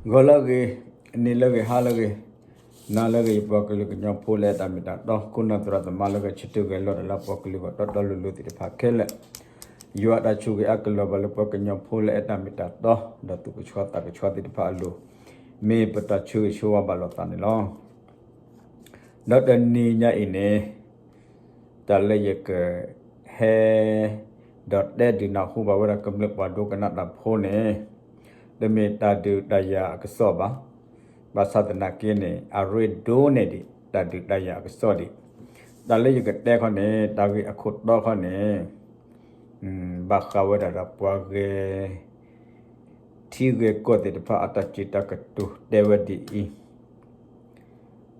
ဂီၤလၢအဂ့ၤ, နံၤလၢအဂ့ၤ, ဟါလၢအဂ့ၤ, နၤလၢအဂ့ၤ, ယပှၤကလုာ်ကညီဖိလၢအဲၣ်တၢ်မ့ၢ်တၢ်တီ, ခိၣ်နၢ်သရၣ်သမါလၢဂဲၤဆၢထၢၣ်ဂဲၤလိာ်တၢ်လၢပှၤကလုာ်ဂီၢ်တီတီလိၤလိၤသ့ၣ်တဖၣ်ခဲလၢာ်, ယွၤအတၢ်ဆိၣ်ဂ့ၤအါကလီၤဘၣ်လၢပှၤကညီဖိလၢအဲၣ်တၢ်မ့ၢ်တၢ်တီ, ဒီးသူၣ်ကဆှီသးကဆှီသ့ၣ်တဖၣ်အလိၤ, မ့ၢ်ပတၢ်ဆၢဂ့ၤဆၢဝါဘၣ်လိာ်သးန့ၣ်လီၤ. ဒီးတနံၤညါအံၤန့ၣ်, တၢ်လၢယကဟဲ ဒီးတဲဒုးနၢ်ဟူဘၣ်ဝဲဒၣ်ကမျၢၢ်ပှၤဒိကနၣ်တၢ်ဖိန့ၣ်, တမ့ၢ်တၢ်ဒုးတၢ်ယၤအကစီၣ်ဘၣ်. ဘၣ်ဆၣ်သနာ်က့န့ၣ် အရ့ဒိၣ်န့ၢ်ဒံး တၢ်ဒုးတၢ်ယၤအကစီၣ်ဒံး. တၢ်လၢယကတဲခီန့ၣ် တၢ်ဂ့ၢ်အခိၣ်တီခီန့ၣ် ဘၣ်ဃးဝဲဒၣ်ဒီးပှၤဂဲၤထံဂဲၤကီၢ်သ့ၣ်တဖၣ်အတၢ်စံးတၢ်ကတိၤတဲဝဲဒ်အံၤ,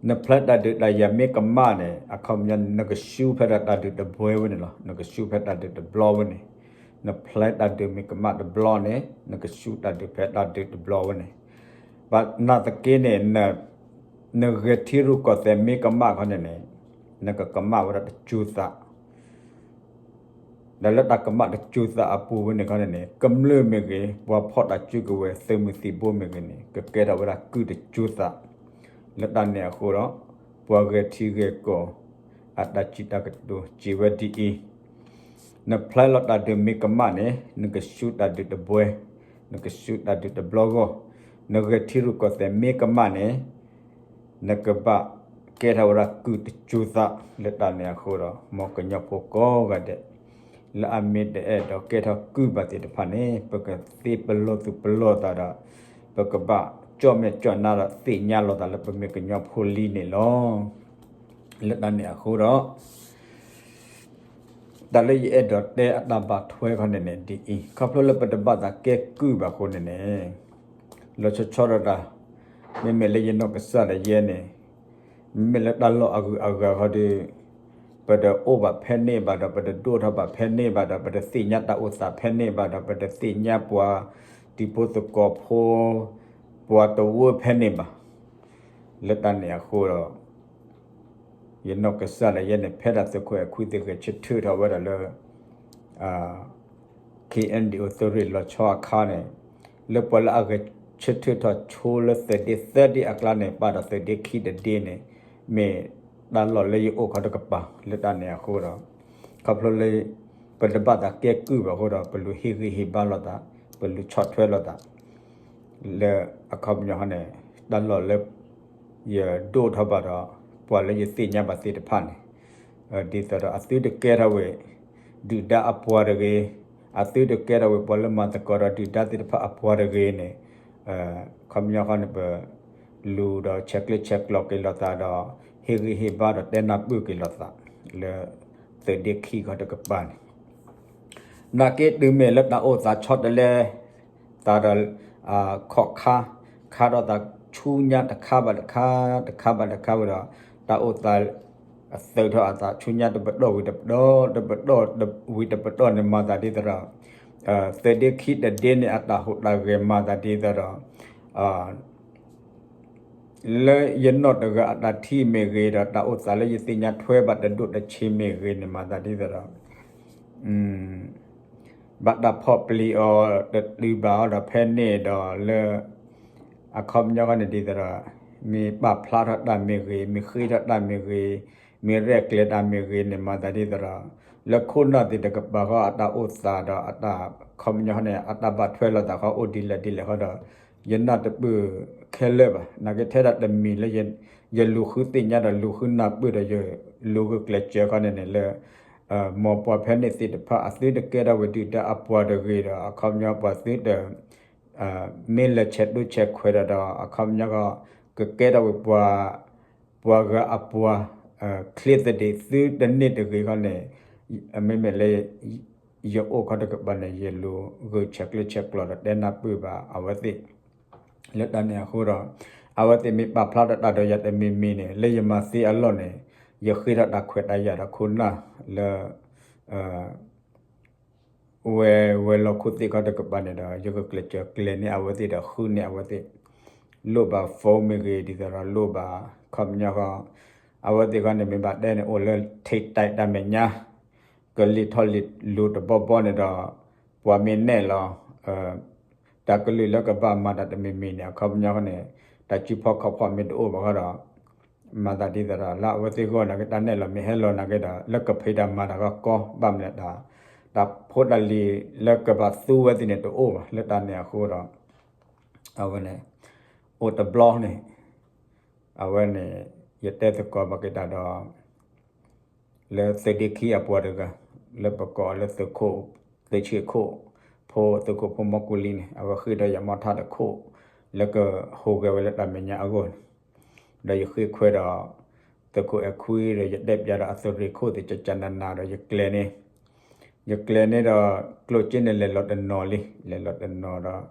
နဖျဲတၢ်ဒုးတၢ်ယၤမ့ၢ်ကမၣ်န့ၣ် အခီပညီနကဆူဖဲဒၣ်တၢ်ဒုးတဘျီဝဲန့ၣ်လီၤ. နကဆူဖဲတၢ်ဒုးတဘျီဝဲန့ၣ်, နဖျဲတၢ်ဒုးမ့ၢ်ကမၣ်တဘျီန့ၣ် နကဆူတၢ်ဒုးဖဲတၢ်ဒုးတဘျီဝဲန့ၣ်, ဘၣ်နာ်သက့န့ၣ် နဂဲၤထံရူၢ်ကီၢ်သဲးမ့ၢ်ကမၣ်ခီန့ၣ်န့ၣ်, နကကမၣ်ဝဲဒၣ်တစိၤသး ဒီးလၢတၢ်ကမၣ်တစိၤသးအပူၤဝဲန့ၣ်ခီန့ၣ်န့ၣ် ကမျၢၢ်မ့ၢ်ဂ့ၤ, ပှၤဖီၣ်တၢ်စုကဝဲၤသုးမုၢ်သံၣ်ဘိမ့ၢ်ဂ့ၤန့ၣ် ကကဲထီၣ်ဝဲဒၣ်ကုၢ်တစိၤသး, လၢတၢ်န့ၣ်အဃိဒီး ပှၤဂဲၤထံဂဲၤကီၢ် အတၢ်စံးတၢ်ကတိၤစံးဝဲဒ်အံၤ, နဖျဲလီၤတၢ်ဒုးမ့ၢ်ကမၣ်န့ၣ် နကဆူတၢ်ဒုးတဘျီ, နကဆူတၢ်ဒုးတဘျီဂီၢ်, နဂဲၤထံရူၢ်ကီၢ်သဲးမ့ၢ်ကမၣ်န့ၣ် နကဘၣ်ကဲထီၣ်ဝဲဒၣ်ကုၢ်တစိၤသး, လၢတၢ်န့ၣ်အဃိဒီး မ်ကညီဖိကိးဂၤဒဲး လၢအမ့ၢ်တအဲၣ်ဒိးကဲထီၣ်ကုၢ်ဘၣ်သ့ၣ်တဖၣ်န့ၣ် ပကသ့ပလီၢ်သူၣ်ပလီၢ်သးဒီး ပကဘၣ်ကၠီၣ်မဲာ်ကၠီၣ်နါဒီးသ့ၣ်ညါလိာ်သးလၢပမ့ၢ်ကညီဖိလံန့ၣ်လီၤ. လၢတၢ်န့ၣ်အဃိဒီး တၢ်လၢယအဲၣ်ဒိးတဲအတၢ်ဘၣ်ထွဲခီန့ၣ်န့ၣ် ဒ်အံၤ, ခီဖျိလၢပတဘၣ်သးကဲကုၢ်ဘၣ်အဃိန့ၣ်န့ၣ်, လီၤဆီဆီဒီးတၢ်, မ့မ့ၢ်လၢယနီၢ်ကစၢ်ဒၣ်ယဲန့ၣ်, မ့မ့ၢ်လၢတၢ်လီၢ်အဂုၤအဂၤခီဒီး, ပတအိၣ်ဘၣ်ဖဲန့ၣ်ဘၣ်ဒီး ပတဒိၣ်ထီၣ်ဘၣ်ဖဲန့ၣ်ဘၣ်ဒီး ပတသ့ၣ်ညါတၢ်အိၣ်သးဖဲန့ၣ်ဘၣ်ဒီး ပတသ့ၣ်ညါပှၤတံၤဖိသကိးဖိ ပှၤတဝၢဖဲန့ၣ်ဘၣ်. လၢတၢ်န့ၣ်အဃိဒီး ယနီၢ်ကစၢ်ဒၣ်ယဲန့ၣ် ဖဲဒၣ်သုးခိၣ်အဲၤခွံသ့ၣ်ဂဲၤဆၢထၢၣ်ထီၣ်ဝဲဒၣ်လၢ ခ့ၣ်အဲၣ်ယူၣ် သုးရ့ၣ်လီၤဆီအခါန့ၣ်, လၢပှၤလၢအဂဲၤဆၢထၢၣ်ထီၣ်ဆိလၢသုးဒ့သၢဒ့အကျါန့ၣ် ပာ်ဒီးသုးဒ့ခံတဒ့န့ၣ်, မ့ၢ်တၢ်လီၢ်လၢယအိၣ်ခီတကပၤ လၢတၢ်န့ၣ်အဃိဒီး, ခီဖျိလၢ ပတဘၣ်သးကဲကုၢ်ဘၣ်အဃိဒီး ပလူၤဟ့ၣ်ဂံၢ်ဟ့ၣ်ဘါလိာ်သး, ပလူၤဆီၣ်ထွဲလိာ်သး လၢအခီပညီန့ၣ် တၢ်လီၢ်လၢ ယဒိၣ်ထီၣ်ဘၣ်ဒီး ပှၤလၢယသ့ၣ်ညါဘၣ်သ့ၣ်တဖၣ်န့ၣ်, ဒ်သိးဒီးအသုတကဲထီၣ်ဝဲ ဒုၣ်ဒါအပှၤတဂ့ၤ, အသုတကဲထီၣ်ဝဲပှၤလၢမၤသကိးဒီးဒုၣ်ဒါသ့ၣ်တဖၣ်အပှၤတဂ့ၤန့ၣ်, အခီပညီဃီန့ၣ် ပလူၤဒီးဆဲးကျၢဆဲးကျိးက့ၤလိာ်သးဒီး ဟ့ၣ်ဂံၢ်ဟ့ၣ်ဘါဒီးတဲနၢ်ပၢၢ်က့ၤလိာ်သး လၢသုးဒ့ခံခီတကပၤန့ၣ် နာ်က့တုၤမ့ၢ်လၢတၢ်အိၣ်သးဆီတလဲသးဒီး ခီၣ်ခါ, ခါထီၣ်သးဆူညါတခါဘၣ်တခါ, တခါဘၣ်တခါဝံၤဒီး တၢ်အိၣ်သး သုးထီၣ်အသးဆူညါတပတီၢ်ဝံၤတပတီၢ်, တပတီၢ်ဝံၤတပတီၢ်န့ၣ် မၤသးဒ်သိးဒီး သုးဒ့ခံတဒ့န့ၣ် အတၢ်ဟူးတၢ်ဂဲၤမၤသးဒ်သိးဒီး လၢယနီၢ်တဂၤအတၢ်ထံၣ်မ့ၢ်ဂ့ၤဒီး တၢ်အိၣ်သးလၢယသ့ၣ်ညါထွဲဘၣ်တဒိၣ်တဆံးမ့ၢ်ဂ့ၤန့ၣ် မၤသးဒ်သိးဒီး ဘၣ်တၢ်ဖီၣ်ပျံၤအီၤတတုၤဘၣ်အီၤဒီး ဖဲန့ၣ်ဒီးလၢ အခီပညီဃီန့ၣ်ဒ်သိးဒီး မ့ၢ်ပာ်ဖျါထီၣ်တၢ်မ့ၢ်ဂ့ၤ, မ့ၢ်ဃ့ထီၣ်တၢ်မ့ၢ်ဂ့ၤ, မ့ၢ်ရဲၣ်ကျဲၤတၢ်မ့ၢ်ဂ့ၤန့ၣ် မၤသးဒ်သိးဒီး လၢခိၣ်နၢ်သ့ၣ်တကပၤဃီအတၢ်အိၣ်သးဒီးအတၢ် အခီပညီဃီန့ၣ် အတၢ်ဘၣ်ထွဲလိာ်သးဃီအိၣ်ဒ်လဲၣ်ဒ်လဲၣ်ဃီဒီး ယနၢ်တပၢၢ်ခဲလၢာ်ဘၣ်. နာ်က့ထဲဒၣ်တမံၤလၢ ယလူၤဃုသ့ၣ်ညါဒီးလူၤဃုနၢ်ပၢၢ်ဒီးယလူၤဂုာ်ကျဲးစၢးခီန့ၣ်န့ၣ်လၢ မ်ပှၤဖဲန့ၣ်သ့ၣ်တဖၣ်အသုတကဲထီၣ်ဝဲဒုၣ်ဒါအပှၤတဂ့ၤဒီး အခီပညီပှၤသုတ မ့ၢ်လဲၤဆဲးဒိဆဲးခွဲးဒီး အခီပညီ ကကဲထီၣ်ဝဲပှၤ ပှၤဂၤအပှၤ ချ့သဒံးသုတန့ၢ်တဂ့ၤခီန့ၣ် မ့မ့ၢ်လၢ ယအိၣ်ခီတကပၤန့ၣ် ယလူၤဂုာ်ဆဲးကျၢဆဲးကျိးဒီးတဲနၢ်ပၢၢ်ဘၣ်အဝဲသ့ၣ် လၢတၢ်န့ၣ်အဃိဒီး အဝဲသ့ၣ်မ့ၢ်ပာ်ဖျါထီၣ်တၢ်ဒီးယၤတမံၤမံၤန့ၣ် လၢယမၤသ့အလီၢ်န့ၣ် ယဃ့ထီၣ်တၢ်ခွဲးတၢ်ယာ်ဒီးခိၣ်နၢ်လၢ ဝဲ ဝဲၤလီၢ်ခိၣ်သ့ၣ်ခီတကပၤန့ၣ်ဒီး ယကကျဲးစၢးကျဲၤန့ၢ်အဝဲသ့ၣ်ဒီးဃုန့ၢ်အဝဲသ့ၣ် လိၣ်ဘၣ် phone မ့ၢ်ဂ့ၤ ဒ်သိးဒီးလိၣ်ဘၣ် အခီပညီဃီ အဝဲသ့ၣ်ဃီန့ၣ် မ့ၢ်ဘၣ်တဲန့ၣ် အိၣ်လၢ ထိပ်တိုက် တၢ်မဲာ်ညါ ကလံၣ်ထီၣ်လံၣ်လီၤတဘီဘီန့ၣ်ဒီး ပှၤမ့ၢ်နဲၣ်လီၤ တၢ်ကလုၢ်လၢကဘၣ်မၤတၢ်တမံၤမံၤန့ၣ် အခီပညီန့ၣ် တၢ်စုဖီခီၣ်ဖီၣ်မ့ၢ်တအိၣ်ဘၣ်ဃီဒီး မၤသးဒ်သိးဒီး လၢအဝဲသ့ၣ်ဂီၢ်နာ်က့ တၢ်နဲၣ်လီၤမ့ၢ်ဟဲလီၤနာ်က့ဒီး လၢကဖံးတၢ်မၤတၢ်ဂီၢ်ကီ ဘၣ်မနုၤတၢ် တၢ်ဖိတၢ်လံၤလၢကဘၣ်သူဝဲသ့ၣ်န့ၣ်တအိၣ်ဘၣ် လၢတၢ်န့ၣ်အဃိဒီး အဝဲန့ၣ် အိၣ်တဘျီန့ၣ် အဝဲန့ၣ် ယတဲသကိးဘၣ်က့ၤတၢ်ဒီး လၢသုးဒ့ခံအပှၤတဂၤ လၢပကိးလၢသုးခိၣ် သုးဆံးခိၣ်ဖိ သုးခိၣ်ဖိမီၢ်ကူလံန့ၣ် အဝဲဃ့ဒီးယၤမီထၣ်တခိၣ် လၢကဟူးဂဲၤဝဲလၢတၢ်မဲာ်ညါအဂီၢ်န့ၣ် ဒီးယဃ့ခွဲးဒီး သုးခိၣ်အဲၣ်ခွံဒီး ယတဲပျးဒီးအသုးရ့ၣ်ခိၣ်သ့ၣ် ကကနနၤဒီး ယကျဲၤန့ၣ် ယကျဲၤန့ၣ်ဒီး ကျိၣ်စ့န့ၣ်လဲၤလီၤတနီၤလံ လဲၤလီၤတနီၤဒီး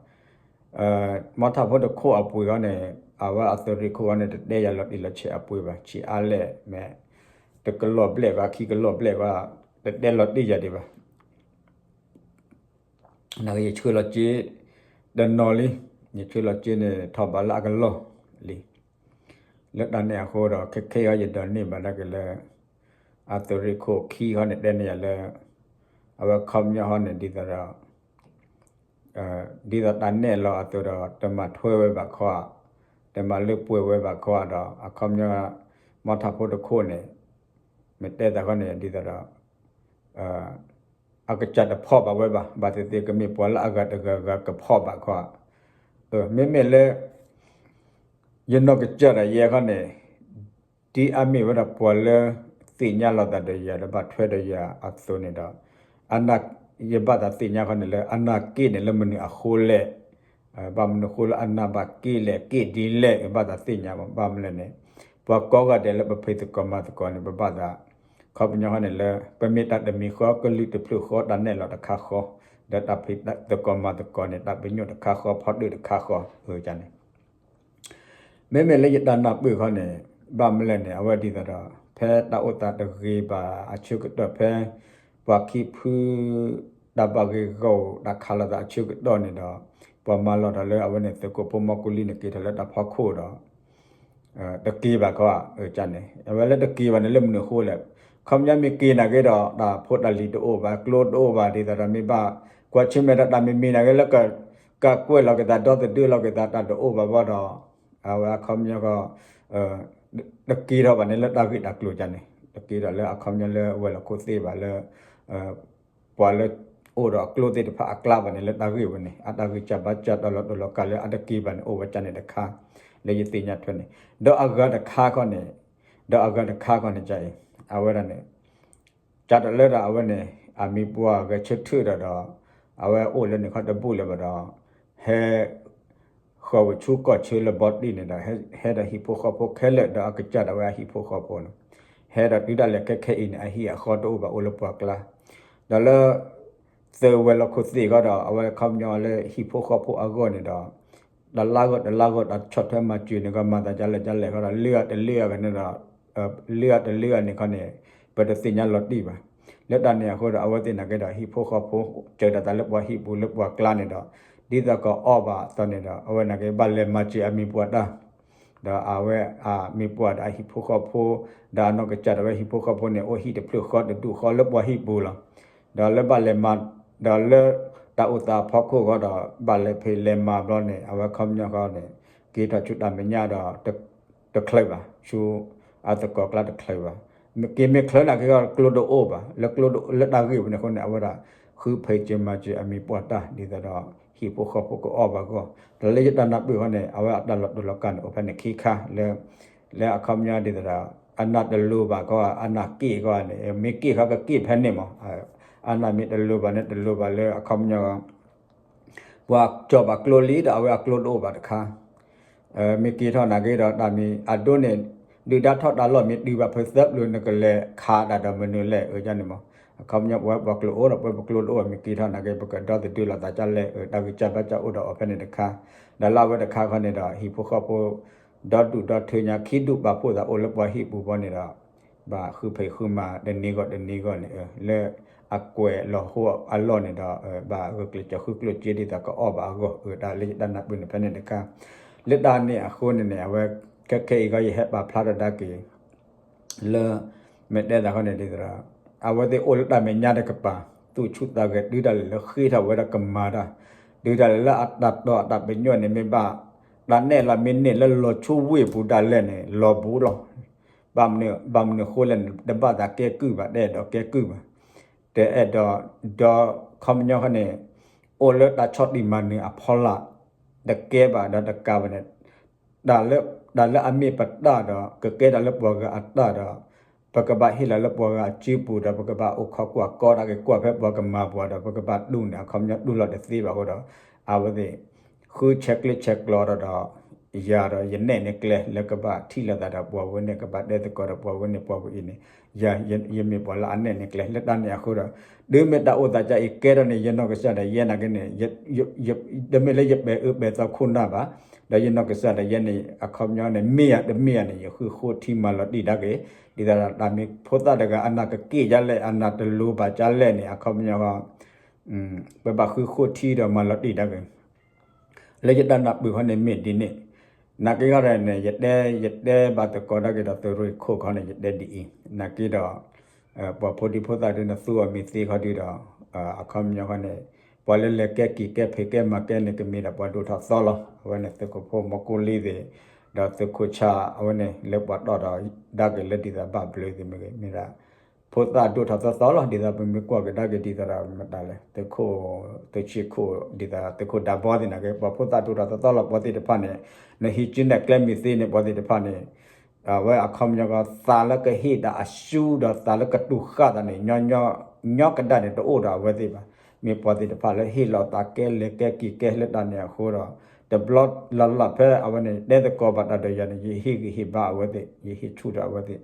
မီထၣ်ဖိတခိၣ်အပှ့ၤဃီန့ၣ် အဝဲအသုးရ့ၣ်ခိၣ်ဃီန့ၣ် တတဲယၤလီၤတံၢ်လီၤဆဲးအပှ့ၤဘၣ် ဆံးအါလဲၣ်မ့ၢ် တကလီၢ်ဘျဲၣ်ဘၣ် ခံကလီၢ်ဘျဲၣ်ဘၣ် တတဲလီၤတံၢ်ယၤဒံးဘၣ် နကယဆှၢလီၤစ့ တနီၤလံ ယဆှၢလီၤစ့န့ၣ် ထီၣ်ဘးလၢအကလီၢ်လံ လၢတၢ်န့ၣ်အဃိဒီး ခဲခဲအံၤယဒိးန့ၢ်ဘၣ်ဒၣ်က့ၤလၢ အသုးရ့ၣ်ခိၣ်ခံဃီန့ၣ် တဲန့ၢ်ယၤလၢ အဝဲခီပညီဃီန့ၣ် ဒ်သိးဒီး ဒ်သိးတၢ်နဲၣ်လီၤအသိးဒီး တမၤထွဲဝဲဘၣ်ခီဧါ, တမၤလၢပှဲၤဝဲဘၣ်ခီဧါဒီး အခီပညီ မီထၣ်ဖိတခိၣ်န့ၣ် မ့ၢ်တဲသးဃီန့ၣ် ဒ်သိးဒီး အကစၢ်တဖီၣ်ဘၣ်ဝဲဘၣ်, ဘၣ်သ့ၣ်သ့ၣ်ကမ့ၢ်ပှၤလၢအဂၤတဂၤဂၤကဖီၣ်ဘၣ်ခီဧါ. မ့မ့ၢ်လၢ ယနီၢ်ကစၢ်ဒၣ်ယဲခီန့ၣ် ဒ်အမ့ၢ်ဝဲဒၣ်ပှၤလၢ သ့ၣ်ညါလိာ်သးဒီးယၤ ဒီးဘၣ်ထွဲဒီးယၤအသိးန့ၣ်ဒီး အနၢ် ယဘၣ်သးသ့ၣ်ညါခီန့ၣ်လၢ အနၢ်က့ၣ်န့ၣ်လၢမနုၤအဃိလဲၣ်, ဘၣ်မနုၤဃိလၢအနၢ်ဘၣ်က့ၣ်လဲၣ် က့ၣ်ဒ်လဲၣ် ဘၣ်သးသ့ၣ်ညါဘၣ် ဘၣ်မနုၤလဲၣ်န့ၣ် ပှၤကိးဂၤဒဲးလၢပဖံးသကိးမၤသကိးန့ၣ် ပဘၣ်သး ခီပညီဃီန့ၣ်လၢ ပမ့ၢ်တၢ်တမံၤဃီ ကလုာ်တဖျၢၣ်ဃီ တၢ်နဲၣ်လီၤတခါဃီ, ဒီးတၢ်ဖံးသကိးမၤသကိးန့ၣ် တၢ်ပညိၣ်တခါဃီ ဖီတၢၣ်တခါဃီ အန့ၣ် မ့မ့ၢ်လၢယတၢ်နၢ်ပၢၢ်ခီန့ၣ် ဘၣ်မနုၤလဲၣ်န့ၣ် အဝဲဒ်သိးဒီး ဖဲတၢ်အိၣ်သးတဂ့ၤဘၣ်အဆၢကတီၢ် ဖဲ ပှၤခံဖု တၢ်ဘၣ်ဂ့ၢ်ဂီၢ် တၢ်ခးလိာ်သးအဆၢကတီၢ်န့ၣ်ဒီး ပှၤမၤလီၤတၢ်လၢအဝဲန့ၣ် သုးခိၣ်ဖိမီၢ်ကူလံန့ၣ် က့ၤထီၣ်လၢတၢ်ဖီခိၣ်ဒီး တက့ၤဘၣ်ခီဧါန့ၣ် အဝဲလၢတက့ၤဘၣ်န့ၣ် လၢမနုၤအဃိလဲၣ်, ခီပညီမ့ၢ်က့ၤနာ်က့ဒီး တၢ်ဖိတၢ်လံၤတအိၣ်ဘၣ် ကျိတအိၣ်ဘၣ် ဒ်သိးဒီးမ့ၢ်ဘၣ် ကွၢ်ဆၢၣ်မဲာ်ဒီးတၢ်မံၤမံၤနာ်က့လၢ ကကွဲးလီၤက့ၤသး ဒီသဒၢလီၤက့ၤသး တၢ်တအိၣ်ဘၣ်ဘၣ်ဒီး အဝဲအခီပညီဃီ တက့ၤထီၣ်ဘၣ်န့ၣ်လၢတၢ်ဂ့ၢ်တၢ်ကျိၤန့ၣ် တက့ၤထီၣ်လၢအခီပညီလၢဝဲၤလီၢ်ခိၣ်သ့ၣ်ဘၣ်လၢ ပှၤလၢ အိၣ်ဒီးအကျိသ့ၣ်တဖၣ်အကျါဘၣ်န့ၣ် လၢတၢ်ဂ့ၢ်ဝဲန့ၣ် အတၢ်ဂံၢ်စၢ်ဘါစၢ်တၢ်လီၤတူာ်လီၤကာ်လၢအတက့ၤဘၣ်န့ၣ် အိၣ်ဝဲန့ၣ်တခါ လၢယသ့ၣ်ညါထွဲန့ၣ် ဒီးအဂၤတခါခီန့ၣ် ဒီးအဂၤတခါခီန့ၣ် အဝဲဒၣ်န့ၣ် ကၢ်တလၢဒီးအဝဲန့ၣ် အမံၤပှၢ်ဂဲၤဆၢထၢၣ်ဒီးဒီး အဝဲအိၣ်လၢန့ၣ်ခီတဘူၣ်လၢၤဘၣ်ဒီး ဟဲ ဃီၤဝဲဆူကီၢ်ဆၢလၢဘီတံၢ်န့ၣ်ဒီး ဟဲဒီးဟံၣ်ဖိဃီဖိခဲလၢာ်ဒီးအကစၢ်ဒၣ်ဝဲအဟံၣ်ဖိဃီဖိန့ၣ် ဟဲဒီးတုၤဒၣ်လဲာ်ခဲခဲအံၤန့ၣ် အဟံၣ်အဃီတအိၣ်ဘၣ်အိၣ်လၢပှၢ်ကျါ ဒီးလၢ သုးဝဲၤလီၢ်ခိၣ်သ့ၣ်ဃီဒီး အဝဲခီပညီလၢဟံၣ်ဖိဃီဖိအဂီၢ်န့ၣ်ဒီး တလါဂီၢ်တလါဂီၢ် တၢ်ဆီၣ်ထွဲမၤစၢၤန့ၣ်ဂီၢ် မၤသးဒ်လဲၣ်ဒ်လဲၣ်ဃီဒီး လၢအတလၢအဂၤန့ၣ်ဒီး လၢအတလၢအဂၤန့ၣ်ခီန့ၣ် ပတသ့ၣ်ညါလီၤတံၢ်ဘၣ်. လၢတၢ်န့ၣ်အဃိဒီး အဝဲသ့ၣ်နာ်က့ဒီး ဟံၣ်ဖိဃီဖိ စၢၤတၢ်သးလၢပှၤဟံၣ်ပူၤလၢပှၢ်ကျါန့ၣ်ဒီး ဒ်သိးကအီၣ်ဘၣ်အသိးန့ၣ်ဒီး အဝဲနာ်က့ဘၣ်လဲၤမၤစၢၤအမံၤပှၢ်တၢ် ဒီးအဝဲအမံၤပှၢ်ဒီးအဟံၣ်ဖိဃီဖိ ဒီးအနီၢ်ကစၢ်ဒၣ်ဝဲဟံၣ်ဖိဃီဖိန့ၣ် အိၣ်ဟံၣ်တဖျၢၣ်ဃီတဒူၣ်ဃီလၢပှၤဟံၣ်ပူၤလီၤ. ဒီးလၢဘၣ်လဲၤမၤ ဒီးလၢတၢ်အိၣ်သးအဖီခိၣ်ဃီဒီး ဘၣ်လဲၤဖံးလဲၤမၤဘျီန့ၣ် အဝဲခီပညီဃီန့ၣ် က့ၤထီၣ်ဆူတၢ်မဲာ်ညါဒီး တချုးဘၣ် ဆူအသကိးကျါတချုးဘၣ်. က့ၤမ့ၢ်ချုးနာ်က့ဒီး ကျိတအိၣ်ဘၣ် လၢကျိ လၢတၢ်ဂ့ၢ်ဝဲန့ၣ်အဃိန့ၣ် အဝဲဒၣ် ဃုဖံးစၢၤမၤစၢၤအမံၤပှၢ်တၢ် ဒ်သိးဒီး ဟံၣ်ဖိဃီဖိကအီၣ်ဘၣ်အဂီၢ် ဒီးလၢယတၢ်နၢ်ပၢၢ်ဃီန့ၣ် အဝဲအတၢ်လီၤတူာ်လီၤကာ်န့ၣ် အိၣ်ဖဲန့ၣ်ခံခါလၢ လၢအခီပညီဒ်သိးဒီး အနၢ်တလိၤဘၣ်ခီ အနၢ်က့ၣ်ဃီန့ၣ် မ့ၢ်က့ၣ်ဃီကက့ၣ်ဖဲန့ၣ်မး အနၢ်မ့ၢ်တလိၤဘၣ်န့ၣ် တလိၤဘၣ်လၢအခီပညီ ပှၤကၠီၣ်ဘၣ်ကျိလံဒီး အဝဲအကျိတအိၣ်ဘၣ်တခါ မ့ၢ်က့ၤထီၣ်နာ်က့ဒီး တၢ်မ့ၢ်အဒိန့ၣ် ဒုၣ်ဒါထီၣ်တၢ်လီၢ်မ့ၢ်တုၤဘၣ်ဖုသၢပျိၤ နကလဲၤခးတၢ်ဒီးမနုၤလဲၣ် အန့ၣ်မး အခီပညီပဝဲပှၤကျိအိၣ်ဒီး ပဝဲပကျိတအိၣ် မ့ၢ်က့ၤထီၣ်နာ်က့ ပကဒီသဒၢလီၤသးဒ်လဲၣ် တၢ်ဂံၢ်စၢ်ဘါစၢ်အိၣ်ဒီးအီၤဖဲန့ၣ်တခါ ဒီးလၢအဝဲတခါခီန့ၣ်ဒီး ဟံၣ်ဖိဃီဖိ ဒီဒူၣ်ဒီထၢညါ ခံဒူၣ်ပာ်ဖှိၣ်သးအိၣ်လၢပှၤဟံၣ်ပူၤဘီန့ၣ်ဒီး ဘၣ်ဃုဖံးဃုမၤတနံၤဂီၢ်တနံၤဂီၢ်န့ၣ် လၢအကွဲးလီၤဟိအလီၢ်န့ၣ်ဒီး ဘၣ်ဂုာ်ကျဲးစၢးဃုကျိၣ်စ့ဒ်သိးကအီၣ်ဘၣ်အဂီၢ် တၢ်လၢယတၢ်နၢ်ပၢၢ်န့ၣ်ဖဲန့ၣ်တခါ လၢတၢ်န့ၣ်အဃိန့ၣ်န့ၣ် အဝဲ ခဲခဲအံၤဂီၢ် ယဟဲပာ်ဖျါထီၣ်ဒၣ်က့ၤ လၢ မ့ၢ်တဲသးခီန့ၣ်ဒ်သိးဒီး အဝဲသ့ၣ်အိၣ်လၢတၢ်မဲာ်ညါတကပၤ သူၣ်ဆူၣ်သးဂဲၤတုၤဒၣ်လဲာ်လၢဃ့ထီၣ်ဝဲဒၣ်ကမၤတၢ် တုၤဒၣ်လဲာ်လၢအတၢ်တီၢ်အတၢ်ပညိၣ်န့ၣ် မ့ၢ်ဘၣ် တၢ်နဲၣ်လီၤမ့ၢ်န့ၢ်လၢလီၤဆိဝ့ၢ်ပူၤဒၣ်လဲာ်န့ၣ် လီၤဘူးလီၤ. ဘၣ်မနုၤအဃိလဲၣ်န့ၣ် တဘၣ်သးကဲကုၢ်ဘၣ် တအဲၣ်ဒိးကဲကုၢ်ဘၣ်. တအဲၣ်ဒိး ဒီးခီပညီဃီန့ၣ် အိၣ်လၢတၢ်ဆီၣ်တံၢ်မၤနၢၤအဖီလာ် တကဲဘၣ်ဒီးတကးဘၣ်န့ၣ် တၢ်လၢ တၢ်လၢအမ့ၢ်ပတၢ်ဒီး ကကဲတၢ်လၢပှၤဂၤအတၢ်ဒီး ပကဘၣ်ဟ့ၣ်လီၤလၢပှၤဂၤအစုပူၤဒီး ပကဘၣ်အိၣ်ခိးကွၢ်ကီတၢ်ဂ့ၤ ကွၢ်ဖဲပှၤကမၤပှၤဒီး ပကဘၣ်တူၢ်န့ၣ် အခီပညီတူၢ်လီၤတသ့ဘၣ်အဃိဒီး အဝဲသ့ၣ် ဃုဆဲးကျၢဆဲးကျိးဒီး ယၤဒီးယနဲၣ်န့ၢ်ကျဲလၢကဘၣ်ထံၣ်လိာ်သးဒီးပှၤဝဲန့ၣ် ကဘၣ်တဲသကိးဒီးပှၤဝဲန့ၣ်ပှၤဝဲအံၤန့ၣ် ယၤ ယမ့ၢ်ပှၤလၢအနဲၣ်န့ၢ်ကျဲ လၢတၢ်န့ၣ်အဃိဒီး တုၤမ့ၢ်တၢ်အိၣ်သးကါအံၤကဲထီၣ်န့ၣ် ယနီၢ်ကစၢ်ဒၣ်ယဲနာ်က့န့ၣ် တမ့ၢ်လၢယပဲာ်အၢပဲာ်သီခိၣ်နၢ်ဘၣ်, ဒီးယနီၢ်ကစၢ်ဒၣ်ယဲန့ၣ် အခီပညီန့ၣ် မ့ၢ်ဧါတမ့ၢ်ဧါန့ၣ် ယဃုဃိထံမၤလီၤတံၢ်ဒၣ်က့ၤ, ဒ်သိးဒီးတၢ်မ့ၢ်ဖိသၣ်တဂၤအနၢ်ကက့ၣ်ဒ်လဲၣ် အနၢ်တလိၤဘၣ်ဒ်လဲၣ်န့ၣ် အခီပညီ ပဘၣ်ဃုဃိထံဒီးမၤလီၤတံၢ်ဒၣ်က့ၤ လၢယတၢ်နၢ်ပၢၢ်ခီန့ၣ်မ့ၢ်ဒ်န့ၣ်, နာ်က့ဃီဒီးန့ၣ် ယတဲ ယတဲဘၣ်သကိးဒၣ်က့ၤဒီးသုးရ့ၣ်ခိၣ်ခီန့ၣ် ယတဲဒ်အံၤ, နာ်က့ဒီး ပှၤဖိဒံဖိသၣ်ဒုန့ၣ် သူအီၤမ့ၢ်သ့ခီဒုဒီး အခီပညီဃီန့ၣ် ပှၤလၢလဲၤကဲက့ၤကဲဖံးကဲမၤကဲန့ၣ် ကမ့ၢ်ဒၣ်ပှၤဒိၣ်ထီၣ်သီလီၤ. အဝဲန့ၣ်သုးခိၣ်ဖိမီၢ်ကူလံသ့ၣ် ဒီးသုးခိၣ်ဆၣ် အဝဲန့ၣ်လၢပှၤတီၢ်ဒီးဒၣ်က့ၤလၢဒ်သိးဘၣ်ဘျုးသ့ၣ်မ့ၢ်ဂ့ၤ မ့ၢ်ဒၣ် ဖိသၣ်ဒိၣ်ထီၣ်သီသီလီၤ. ဒ်သိးပမ့ၢ်ကွၢ်က့ၤဒၣ်က့ၤဒ်သိးဒီးမတၤလဲၣ် သုးခိၣ် သုးဆံခိၣ် ဒ်သိးသုးခိၣ်ဒၢဘီသ့ၣ်နာ်က့ ပှၤဖိသၣ်ဒိၣ်ထီၣ်သီသီလီၤ ပှၤသ့ၣ်တဖၣ်န့ၣ် နဟံးစုနဲၣ်ကျဲမ့ၢ်သ့န့ၣ် ပှၤသ့ၣ်တဖၣ်န့ၣ် အဝဲအခီပညီကီး သးလၢကဟ့ၣ်ဒီးအစုဒီးသးလၢကတူၢ်ဃာ်သးန့ၣ် ညီညီကဒၣ်န့ၣ် တအိၣ်ဒီးအဝဲသ့ၣ်ဘၣ်. မ့ၢ်ပှၤသ့ၣ်တဖၣ်လၢဟ့ၣ်လီၤသးကဲလဲၤကဲက့ၤကဲလၢတၢ်န့ၣ်အဃိဒီး တဘျီလၢ်လၢ်ဖဲအဝဲန့ၣ် တဲသကိးဘၣ်တၢ်ဒီးယၤန့ၣ် ယဟ့ၣ်ဂံၢ်ဟ့ၣ်ဘါအဝဲသ့ၣ် ယဟ့ၣ်ဆူၣ်ထီၣ်အဝဲသ့ၣ်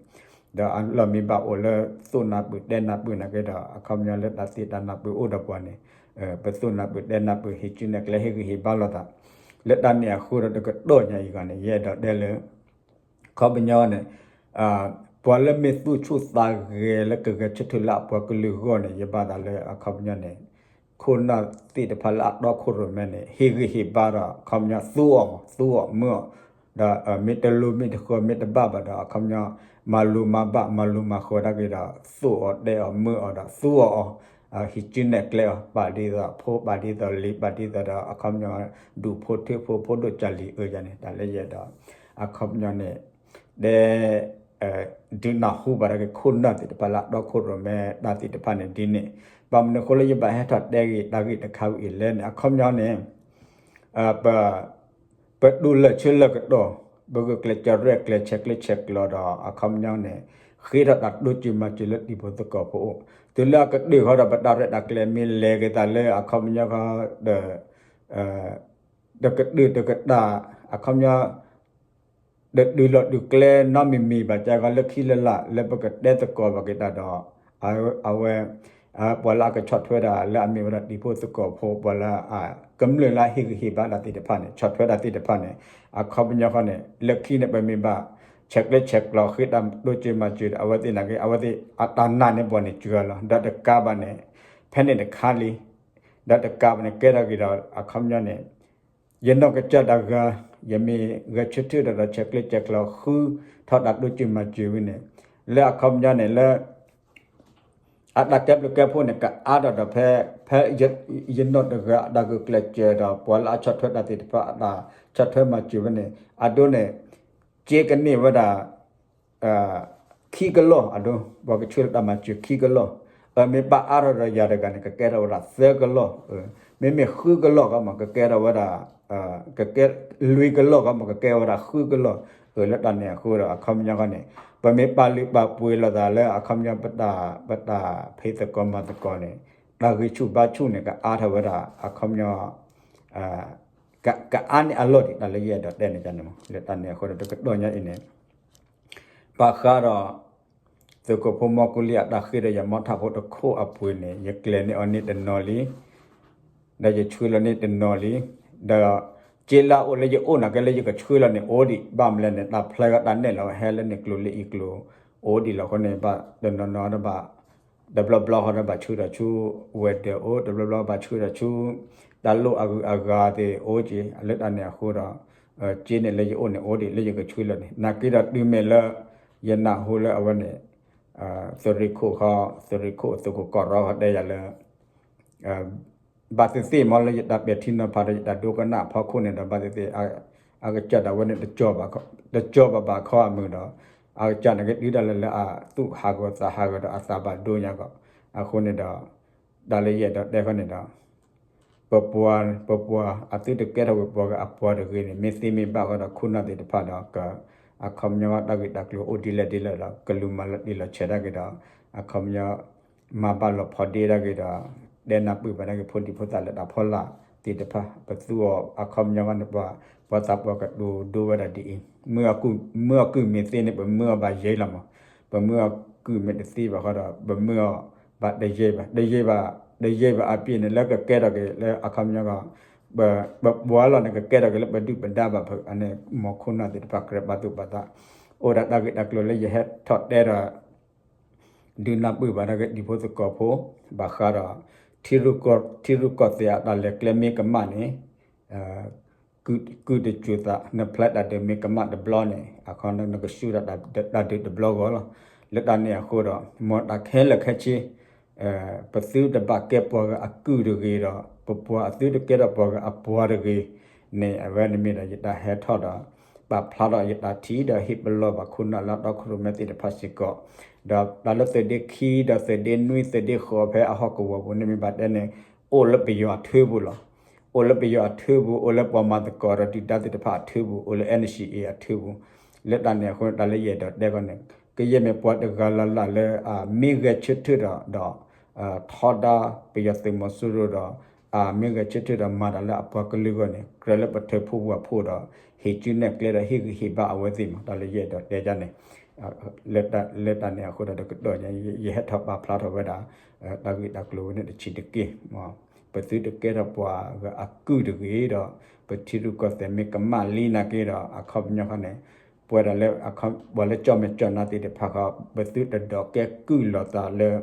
ဒီးအလီၢ်မ့ၢ်ဘၣ်အိၣ်လၢသိၣ်နၢ်ပၢၢ်တဲနၢ်ပၢၢ်နာ်က့ဒီး အခီပညီလၢတၢ်သ့တၢ်နၢ်ပၢၢ်အိၣ်ဒီးပှၤန့ၣ် ပသိၣ်နၢ်ပၢၢ်တဲနၢ်ပၢၢ်ဟံးစုနဲၣ်ကျဲဟ့ၣ်ဂံၢ်ဟ့ၣ်ဘါလိာ်သး လၢတၢ်န့ၣ်အဃိဒီးတကတီၢ်ညါအံၤဂီၢ်န့ၣ် ယအဲၣ်ဒိးတဲလၢ ခီပညီန့ၣ် ပှၤလၢမ့ၢ်သူၣ်ဆူၣ်သးဂဲၤလၢကဂဲၤဆၢထၢၣ်လၢအပှၤကလုာ်အဂီၢ်န့ၣ် ယဘၣ်သးလၢအခီပညီန့ၣ် ခိၣ်နၢ်သ့ၣ်တဖၣ်လၢအတီခိၣ်ရိၣ်မဲန့ၣ် ဟ့ၣ်ဂံၢ်ဟ့ၣ်ဘါဒီး အခီပညီသူအီၤမး သူအီၤမၢအီၤ ဒီးမ့ၢ်တလိၤမ့ၢ်တဃၢၤမ့ၢ်တဘၣ်ဘၣ်ဒီး အခီပညီ မၤလိၤမၤဘၣ်မၤလိၤမၤဃၢၤဒၣ်က့ၤဒီး သူအီၤတဲအီၤမၢအီၤဒီးသူအီၤအီၤ ဟံးစုနဲၣ်ကျဲအီၤ ပာ်ဒ်သိးဖိ ပာ်ဒ်သိးလံၤ ပာ်ဒ်သိးဒီး အခီပညီ ဒူၣ်ဖိထၢဖိ ဖိဒိၣ်ကၢ်လံၤအၢယၤန့ၣ် တၢ်လၢယအဲၣ်ဒိး အခီပညီန့ၣ် တဲ ဒုးနၢ်ဟူဘၣ်ဒၣ်က့ၤခိၣ်နၢ်သ့ၣ်တဖၣ်လၢအတီခိၣ်ရိၣ်မဲတၢ်သ့ၣ်တဖၣ်န့ၣ်ဒ်န့ၣ် ဘၣ်မနုၤအဃိလၢယဘၣ်ဟဲထီၣ်တဲဂ့ၤတၢ်ဂ့ၢ်တခါဝံၤအံၤလဲၣ်န့ၣ် အခီပညီန့ၣ် ပ ပတူၢ်လၢာ်ဆၢလၢာ်ကတီၢ် ပဂုာ်ကျဲးစၢးရဲၣ်ကျဲၤဆဲးကျၢဆဲးကျိးဒီး အခီပညီန့ၣ် ဃ့ထီၣ်တၢ်တိစၢၤမၤစၢၤလၢတံၤဖိသကိးဖိအအိၣ် တုၤလၢအကတၢၢ်ဃီဒီး ပတၢ်ရဲၣ်တၢ်ကျဲၤမ့ၢ်လဲၤက့ၤသးလၢအခီပညီဃီဒီး တကတၢၢ်တကတၢၢ် အခီပညီ တဒုးလီၤဒုးကျဲနီတမံၤမံၤဘၣ် ကဲကီးလၢခံလၢ်လၢ် လၢပကတဲသကိးဘၣ်က့ၤတၢ်ဒီး အဝဲ ပှၤလၢအကဆီၣ်ထွဲတၢ်လၢအမ့ၢ်ဝဲဒၣ်တံၤဖိသကိးဖိ ပှၤလၢအကမျၢၢ်လၢအဟ့ၣ်ဂံၢ်ဟ့ၣ်ဘါတၢ်သ့ၣ်တဖၣ်န့ၣ် ဆီၣ်ထွဲတၢ်သ့ၣ်တဖၣ်န့ၣ် အခီပညီဃီန့ၣ် လၢခံန့ၣ် ပမ့ၢ်ဘၣ် ဆဲးကျၢဆဲးကျိးဃ့တၢ်တိစၢၤမၤစၢၤဒီး အဝဲသ့ၣ်နာ်က့ အဝဲသ့ၣ်အတၢ်နာ်န့ၢ်ပှၤန့ၣ်စှၤလီၤ ဒီးတကးဘၣ်န့ၣ် ဖဲန့ၣ်တခါလံ ဒီးတကးဘၣ်န့ၣ်ကဲထီၣ်က့ၤဒီး အခီပညီန့ၣ် ယနီၢ်ကစၢ်တဂၤ ယမ့ၢ်ဂဲၤဆၢထၢၣ်ဒီး ဆဲးကျၢဆဲးကျိးဃုထီၣ်တၢ်တိစၢၤမၤစၢၤဝဲန့ၣ် လၢအခီပညီန့ၣ်လၢ အတၢ်ကဲဘျုးကဲဖှိၣ်န့ၣ် ကအါထီၣ်ဒီးဖဲ ဖဲယနီၢ်တဂၤအတၢ်ဂုာ်ကျဲးစၢးဒီး ပှၤလၢအဆီၣ်ထွဲတၢ်သ့ၣ်တဖၣ်အတၢ်ဆီၣ်ထွဲမၤစၢၤဝဲန့ၣ် အဒိန့ၣ် က့ကန့ၢ်ဝဲဒၣ် ခံကလီၢ်အဒိ ပှၤကဆှၢလၢတၢ်မၤစၢၤခံကလီၢ်, အမ့ၢ်ဘၣ်အါထီၣ်ဒီးယၤတဂၤန့ၣ် ကကဲထီၣ်ဝဲဒၣ်သၢကလီၢ်, မ့မ့ၢ်ဃုကလီၢ်ဃီမး ကကဲထီၣ်ဝဲဒၣ် ကကဲ လွံၢ်ကလီၢ်ဃီမး ကကဲဝဲဒၣ်ဃုကလီၢ်, လၢတၢ်န့ၣ်အဃိဒီး အခီပညီဃီန့ၣ် ပမ့ၢ်ပာ်လုၢ်ပာ်ပှ့ၤလိာ်သးလၢအခီပညီ ပတၢ် ပတၢ်ဖံးသကိးမၤသကိးန့ၣ် တၢ်ဂံၢ်ဆူၣ်ဘါဆူၣ်န့ၣ် ကအါထီၣ်ဝဲဒၣ် အခီပညီ ကအါန့ၢ်အလီၢ်ဒံး တၢ်လၢယအဲၣ်ဒိးတဲန့ၣ်န့ၣ်မး လၢတၢ်န့ၣ်အဃိဒီး တကတီၢ်ညါအံၤန့ၣ် ဘၣ်ဃးဒီး သုးခိၣ်ဖိမီၢ်ကူလံအတၢ်ဃ့ဒီးယၤမီထးဖိတခိၣ်အပှ့ၤန့ၣ် ယကျဲၤန့ၢ်အီၤန့ၢ်တနီၤလံ, ဒီးယဆှၢလီၤန့ၢ်တနီၤလံ, ဒီး က့လၢအအိၣ်လၢယအိၣ်နာ်က့လၢယကဆှၢလီၤန့ၣ်အိၣ်ဒံး ဘၣ်မလဲၣ်န့ၣ် တၢ်ဖျါဂၤတၢ်နဲၣ်လီၤဟဲလၢန့ၣ်ကျိၤလၢအံၤကျိၤ အိၣ်ဒံးလီၤအဃိန့ၣ် ဘၣ်တနီၤနီၤဒီးဘၣ် တဘျီဘျီဃီဒီးဘၣ်ဆှၢဒီးဆူ ဝဲၤဒၢးအိၣ် တဘျီဘျီဘၣ်ဆှၢဒီးဆူ တၢ်လိၣ်အဂုၤအဂၤသ့ၣ်အိၣ်က့ၤ လၢတၢ်န့ၣ်အဃိဒီး က့န့ၣ်လၢယအိၣ်န့ၣ်အိၣ်ဒံးလၢယကဆှၢလီၤန့ၣ် နာ်က့ဒီးတုၤမ့ၢ်လၢ ယနၢ်ဟူလၢအဝဲန့ၣ် သုးရ့ၣ်ခိၣ်ဃီ သုးရ့ၣ်ခိၣ်သုးခိၣ်ကီၢ်ရီဃီတဲယၤလၢ ဘၣ်သ့ၣ်သ့ၣ်မ့ၢ်လၢယတၢ်ပဲာ်ထံနီၤဖးဒီးယတၢ်ဒိကနၣ်အဖီခိၣ်န့ၣ်ဒီး ဘၣ်သ့ၣ်သ့ၣ် အကစၢ်ဒၣ်ဝဲန့ၣ် တကၠီဘၣ်ဘၣ်ခီအမုၢ်ဒီး အကစၢ်န့ၣ်ကဒုးတၢ်လၢလၢအသူၣ်ဟးဂီၤသးဟးဂီၤဒီးအသးဘၣ်ဒိညါကီး. အဃိန့ၣ်ဒီး တၢ်လၢယအဲၣ်ဒိးတဲဃီန့ၣ်ဒီး ပပှၤ ပပှၤအသုတကဲထီၣ်ဝဲပှၤဂၤအပှၤတဂ့ၤန့ၣ် မ့ၢ်သ့မ့ၢ်ဘၣ်ဃီဒီး ခိၣ်နၢ်သ့ၣ်တဖၣ်ဒီး အခီပညီတၢ်ဂ့ၢ်တၢ်ကျိၤအိၣ်ဒ်လဲၣ်ဒ်လဲၣ်ဒီး ကလူၤမၤလီၤတံၢ်လီၤဆဲးတၢ်က့ၤဒီး အခီပညီ မၤဘၣ်လီၤဖီဒ့တၢ်က့ၤဒီး တဲနၢ်ပၢၢ်ဘၣ်တၢ်က့ၤဖိဒံဖိသၣ်လၢတၢ်ဖီလာ်သ့ၣ်တဖၣ် ပသူအီၤအခီပညီန့ၣ် ပှၤသးပှၢ်ကတိၤဒိဝဲဒၣ်ဒ်အံၤ မုၢ်အကုၢ်မ့ၢ်သ့န့ၣ် ပမၢအီၤဘၣ်ယဲလီၤမး ပမၢအီၤကုၢ်မ့ၢ်တသ့ဘၣ်ဃီဒီး ပမၢအီၤဘၣ်တယဲဘၣ် တယဲဘၣ် တယဲဘၣ်အပျ့ၤန့ၣ် လၢကကဲထီၣ်က့ၤလၢအခီပညီကီး ပပှၤလီၤန့ၣ် ကကဲထီၣ်က့ၤလၢပဒုၣ်ပဒါဘၣ်ဖုးအန့ၣ် မ်ခိၣ်နၢ်သ့ၣ်တဖၣ်ကြၢးဘၣ်သူၣ်ဘၣ်သး အိၣ်ဒၣ်တၢ်ဂ့ၢ်တၢ်ကျိၤလၢယဟဲထီၣ်တဲဒီး ဒုးနၢ်ပၢၢ်ဘၣ်တၢ်က့ၤတံၤဖိသကိးဖိ ဘၣ်ဃးဒီး ထံရူၢ်ကီၢ်သဲးအတၢ်လဲၤကျဲမ့ၢ်ကမၣ်န့ၣ် ကုၢ်တစူၤသး နဖျဲးတၢ်ဒုးမ့ၢ်ကမၣ်တဘျီန့ၣ် အခီပညီနကဆူၣ်ဒၣ်တၢ်ဒုးတဘျီဂီၢ်လီၤ. လၢတၢ်န့ၣ်အဃိဒီး မ်တၢ်ခဲလၢာ်ခဲဆ့ ပသုတဘၣ်ကဲပှၤဂၤအကုၢ်တဂ့ၤဒီး ပပှၤအသုတကဲထီၣ်ပှၤဂၤအပှၤတဂ့ၤန့ၣ် အဝဲန့ၣ်မ့ၢ်ဒီးယတၢ်ဟဲထီၣ်ဒီး ပာ်ဖျါထီၣ်ယတၢ်ထံၣ်ဒီးဟ့ၣ်ပလီၢ်ဘၣ်ခိၣ်နၢ်လၢအတီခိၣ်ရိၣ်မဲသ့ၣ်တဖၣ်စ့ၢ်ကီး ဒီးတၢ်လၢသုးဒ့ခံဒီးသုးဒ့နွံသုးဒ့ဃိးဖဲအဟီၣ်ကဝီၤပူၤန့ၣ်မ့ၢ်ဘၣ်တဲန့ၣ် အိၣ်လၢပယီၤအထၢပူၤလီၤ. အိၣ်လၢပယီၤအထၢပူၤ အိၣ်လၢပှၤမၤသကိးဒီးဒုၣ်ဒါသ့ၣ်တဖၣ်အထၢပူၤ အိၣ်လၢ N C A အထၢပူၤ လၢတၢ်န့ၣ်အဃိ တၢ်လၢယအဲၣ်ဒိးတဲဃီန့ၣ် ကယဲၢ်မ့ၢ်ပှၤတဂၤလၢ်လၢ်လၢ မ့ၢ်ဂဲၤဆၢထၢၣ်ဒီး ဒီး ထီဒါပယီၤသုးမီၤစိရိၤဒီး မ့ၢ်ဂဲၤဆၢထၢၣ်ဒီးမၤတၢ်လၢအပှၤကလုာ်အဂီၢ်န့ၣ် ကြၢးလၢပထၢဖှိၣ်ပှၢ်ဖှိၣ်ဒီး ဟ့ၣ်ကူၣ်နဲၣ်ကျဲဒီးဟ့ၣ်ဂံၢ်ဟ့ၣ်ဘါအဝဲသ့ၣ်မး တၢ်လၢယအဲၣ်ဒိးတဲဒ်န့ၣ် လၢတၢ်န့ၣ်အဃိဒီးတကတီၢ်ညါ ယဟဲထီၣ်ပာ်ဖျါထီၣ်ဝဲဒၣ် တၢ်ဂ့ၢ်တၢ်ကျိၤဝဲန့ၣ်တဆံးတက့ၢ်. ပသုတကဲထီၣ်ပှၤဂၤအကုၢ်တဂ့ၤဒီး ပထံရူၢ်ကီၢ်သဲးမ့ၢ်ကမၣ်လံနာ်က့ဒီး အခီပညီဃီန့ၣ် ပဝဲဒၣ်လၢ ပှၤလၢကၠီၣ်မဲာ်ကၠီၣ်နါသ့ၣ်တဖၣ်ဃီ ပသုတဒိးကဲကုၢ်လိာ်သးလၢ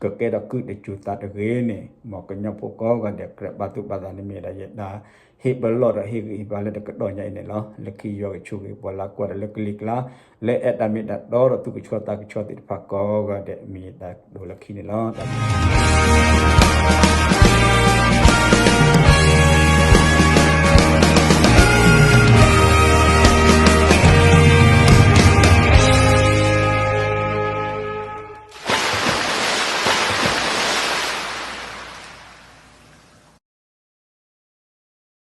ကကဲထီၣ်ကုၢ်တစူၤသးတဂ့ၤန့ၣ် မ်ကညီဖိကိးဂၤဒဲးကြၢးဘၣ်သူၣ်ဘၣ်သးန့ၣ်မ့ၢ်ဒၣ်ယတၢ် ဟ့ၣ်ပလီၢ်ဒီးဟ့ၣ်ဂံၢ်ဟ့ၣ်ဘါလၢတကတီၢ်ညါအံၤန့ၣ်လီၤ. လၢခံယွၤကဆိၣ်ဂ့ၤပှၤလၢကွၢ်တၢ်လၢကလံၤကျါ လၢအဲၣ်တၢ်မ့ၢ်တၢ်တီဒီးသူၣ်ကဆှီသးကဆှီသ့ၣ်တဖၣ်ကိးဂၤဒဲး မ့ၢ်ယတၢ်ဒိးလၢခံန့ၣ်လီၤ. တၢ်ဘျုး